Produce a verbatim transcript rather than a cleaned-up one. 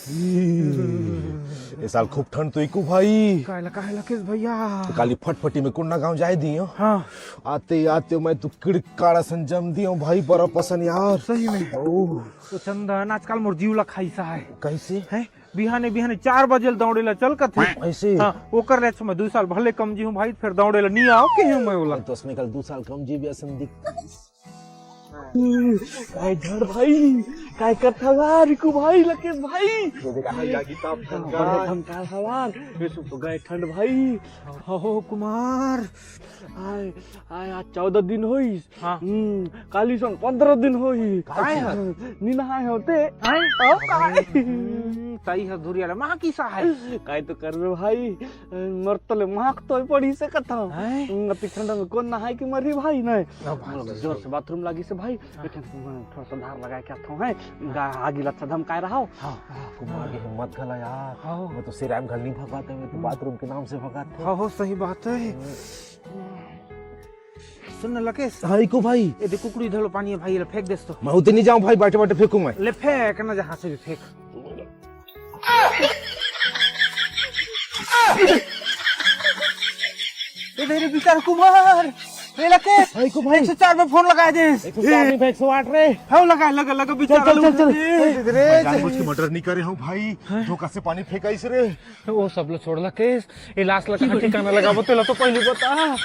ए साल खूब ठंड तो इकू भाई। काहे ला, काहे ला लकेश भैया? तो काली फटफटी में कोन्ना गांव जाए दियो। हाँ। आते आते मैं तो किड़काड़ा सन जम दियो भाई, बड़ा पसन यार। सही में। ओ। तो चंदन, आजकल मोर जीव ला खाइसा है। कैसे? हैं? बिहाने बिहाने चार बजे ले दौड़े ला चल कथे। ऐसे? हाँ, ओकर ले अच्छा मैं दू साल भले कम जी हूँ भाई, फिर दौड़े ला नहीं आओ के हूँ मैं बोला। तो उसमें कल दू साल कम जी भी असन दिख। काय ठंड भाई, काय करथा ला रिकू भाई, लकेश भाई। ये देखा, भाई, आगी ताप ठंड का। बड़ा ठंड का हवार, ये सब तो गए ठंड भाई। हो कुमार, आय, आय, आज चौदह दिन होइस। हाँ। हम्म, काली संग पन्द्रह दिन होही। काय हर? नी नहाए होते। आय? ओ, काय? हम्म, तई हर धुरिया ले, माँ किसा है? काय तो करबे भाई, मरतले माख तो पड़ी से कथा। हैं? हम्म, अति ठंडा में कोन नहाए के मरही भाई, नहीं? ना भाई, मोला जोर से बाथरूम लागी से भाई। हाँ। लेकिन थोड़ा सा धार लगा के आथो है। गा-, आगी लच्छा धमकाए रहो। हाँ, हाँ, कुमार के हिम्मत घला यार। हाँ। मैं तो सिराम घल नहीं भगाते, मैं तो हम्म। बाथरूम के नाम से भगाते। हाँ, हो, सही बात है। हम्म। सुन ना लकेश। हाँ, इको भाई। ये देख कुकड़ी धलो पानी है भाई, ले फेंक देस तो। मैं उतनी जाऊँ भाई, बैठे बैठे फेंकूं मैं। ले फेंक ना जहाँ से भी फेंक। ए, मेरे बेचारा कुमार, ए, लकेश, हाँ, इको भाई। एक सौ चार में फोन लगा दे। एक सौ चार नहीं भाई, एक सौ आठ रे। हाँ, लगा, लगा, लगा, चल, बेचारा चल, चल, चल। ए, रे, मैं जानबूझ के मर्डर नहीं करे हूँ भाई, धोखा से पानी फेंका इस रे। वो सब लो छोड़ लकेश, ए लाश लगा ठिकाना लगाबो, तेला तो पहले बता।